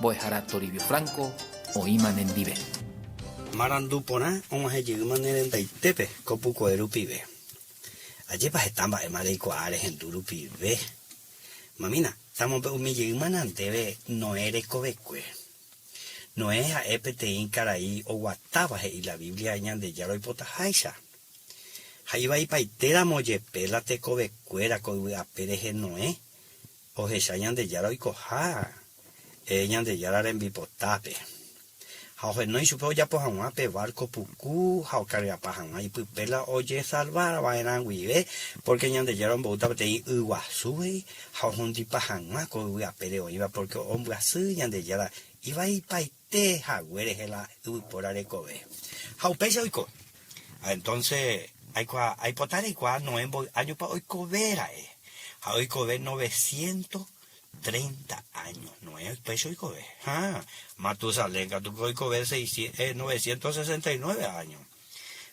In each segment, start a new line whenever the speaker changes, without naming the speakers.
Mbo'ehára Toribio Franco oĩma nendive.
Marandu porã og̃uahẽ jeýma ne rendaitépe ko pukoe rupive. Ajépa heta mba'éma reikuaa rehendu rupive. Mamína, tamombe'umi jeýma nandéve Noé rekovekue. Noé ha'e peteĩ karai oguatáva he'i la Biblia Ñandejára oipotaháicha. Ha ivaipaitéramo jepe la tekovekuéra ko yvy ape rehe Noé Ohecha Ñandejára oikoha Ñandejára rembipotápe, ha ohenói chupe ojapo hag̃ua pe várko puku ha okargapa hag̃ua ipype la ojesalva va'erã guive, pórke Ñandejára omboúta peteĩ y guasu he'i ha ohundipa hag̃ua ko yvy apére oĩva, pórke ombyasy Ñandejára ivaipaite hague rehe la yvypóra rekove. Ha upéicha oiko. Ha entónse aikuaa, aipota reikuaa Noé mboy áñopa oikove ra'e. Ha oikove noveciento treinta áño. Noé upéicha oikove. Ha, Matusalén katu ko oikove noveciento sesenta y nueve áño.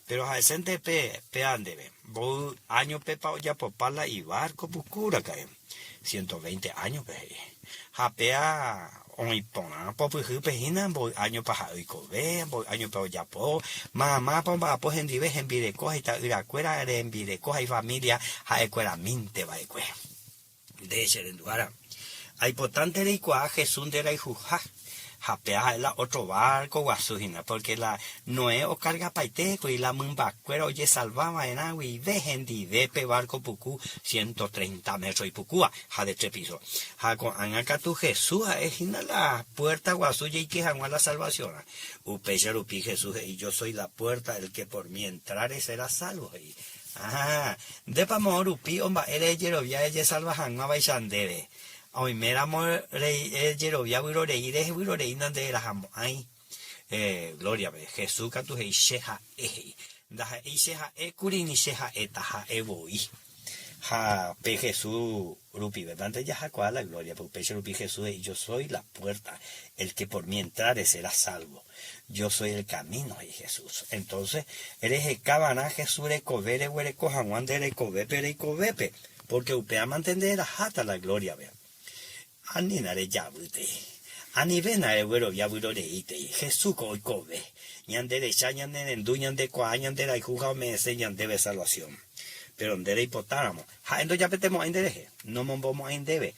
Péro ha'esénte pe, péa ndéve, mboy áñopepa ojapopa la ivárko puku raka'e. Ciento veinte áñope he'i. Ha péa oĩ porã popyhýpe hína mboy áñopa ha'e oikove, mboy áñopa ojapo, mamápa omba'apo hendive hembireko ha ita'yrakuéra rembireko ha ifamília ha'ekueramínte va'ekue. Nde che renduhára, aipotánte reikuaa Jesús nde rayhuha. Ha péa ha'e la ótro várko guasu hína, pórke la Noé okargapaite kuri la mymbakuéra ojesalva va'erã guive hendive pe várko puku 130 métro ipukúva ha de tre píso. Ha ko'ág̃a katu Jesús ha'e hína la puérta guasu jaike hag̃ua la salvasiõrã. Upéicha rupi Jesús he'i, Yo soy la puerta, el que por mí entrare será salvo, he'i. Áhã, ndépa moõ rupi omba'ére ejerovia ejesalva hag̃ua vaicha ndéve? Oiméramo rejerovia vyrorei rehe, vyrorei nandererahamo'ãi. Glóriape. Jesús katu he'i, Che ha'e, he'i. Ndaha'éi che ha'e kuri ni che ha'éta, ha'e voi. Ha pe Jesús rupive mante jahakuaa la glóriape. Upéicha rupi Jesús he'i, Yo soy la puerta, el que por mí entrare será salvo. Yo soy el camino, he'i Jesús. Entonces, reheka va'erã Jesús rekove reguereko hag̃ua nde rekovépe reikovépe. Pórke upévamante nde eraháta la glóriape. Anína rejavýtei. Anivéna reguerovia vyroreítei. Jesús ko oikove. Ñande recha, ñane rendu, ñande kuaa, ñande rayhu ha ome'ẽse ñandéve salvasión. Péro nde reipotáramo, ha'e ndojapetemo'ãi nderehe, nomombomo'ãi ndéve,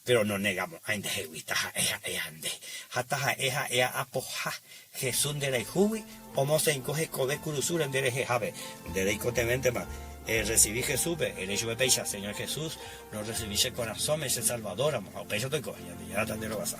péro nonegamo'ãi ndehegui taha'e ha'éa nde. Ha taha'e ha'éa apoha, Jesús nderayhúgui omosẽiko hekove kurusúre nde rehehápe. Nde reikotevẽntema erresivi Jesúspe, ere chupe péicha, Señor Jesús, rorresivi che korasõme che Salvador ramo, ha upéicha toiko, Ñandejára tanderovasa.